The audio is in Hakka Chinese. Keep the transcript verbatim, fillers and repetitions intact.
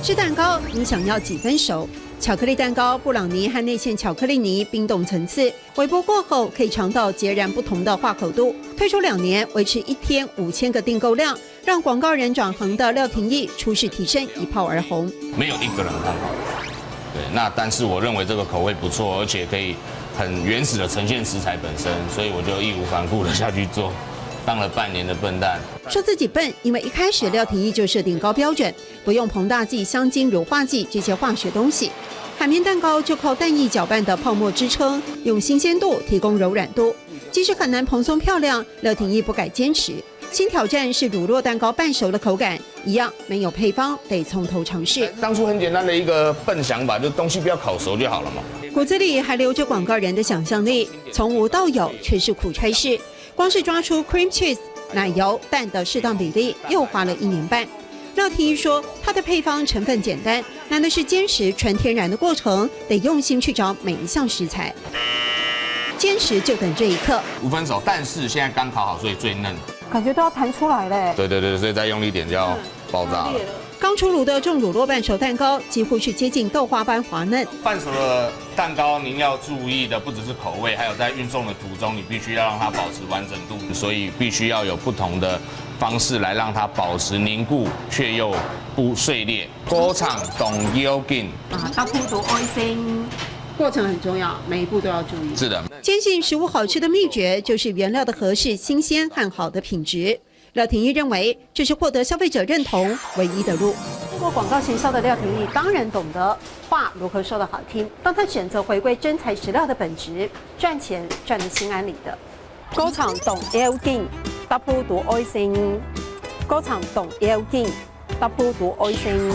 吃蛋糕，你想要几分熟？巧克力蛋糕、布朗尼和内馅巧克力泥冰冻层次，微波过后可以尝到截然不同的化口度。推出两年，维持一天五千个订购量，让广告人转行的廖廷义初试提升一炮而红。没有一个人看好。对，那但是我认为这个口味不错，而且可以很原始的呈现食材本身，所以我就义无反顾的下去做，当了半年的笨蛋。说自己笨，因为一开始廖廷义就设定高标准，不用膨大剂、香精、乳化剂这些化学东西。海绵蛋糕就靠蛋液搅拌的泡沫支撑，用新鲜度提供柔软度。即使很难蓬松漂亮，廖廷义不改坚持。新挑战是乳酪蛋糕半熟的口感，一样没有配方，得从头尝试。当初很简单的一个笨想法，就东西不要烤熟就好了嘛。骨子里还留着广告人的想象力，从无到有却是苦差事。光是抓出 cream cheese、奶油、蛋的适当比例，又花了一年半。廖廷义说，他的配方成分简单，难的是坚持纯天然的过程，得用心去找每一项食材。坚持就等这一刻。五分熟，但是现在刚烤好，所以最嫩。感觉都要弹出来嘞。对对对，所以再用力点就要爆炸了。刚出炉的重乳酪半熟蛋糕几乎是接近豆花般滑嫩。半熟的蛋糕，您要注意的不只是口味，还有在运送的途中，你必须要让它保持完整度，所以必须要有不同的方式来让它保持凝固，却又不碎裂。过程當要紧。啊，大步都 icing，过程很重要，每一步都要注意。是的，坚信食物好吃的秘诀就是原料的合适、新鲜和好的品质。廖廷义认为，这是获得消费者认同唯一的路。做过广告行销的廖廷义当然懂得话如何说得好听。当他选择回归真材实料的本质，赚钱赚得心安理得。过程当要紧，大步都 icing。过程当要紧，大步都 icing。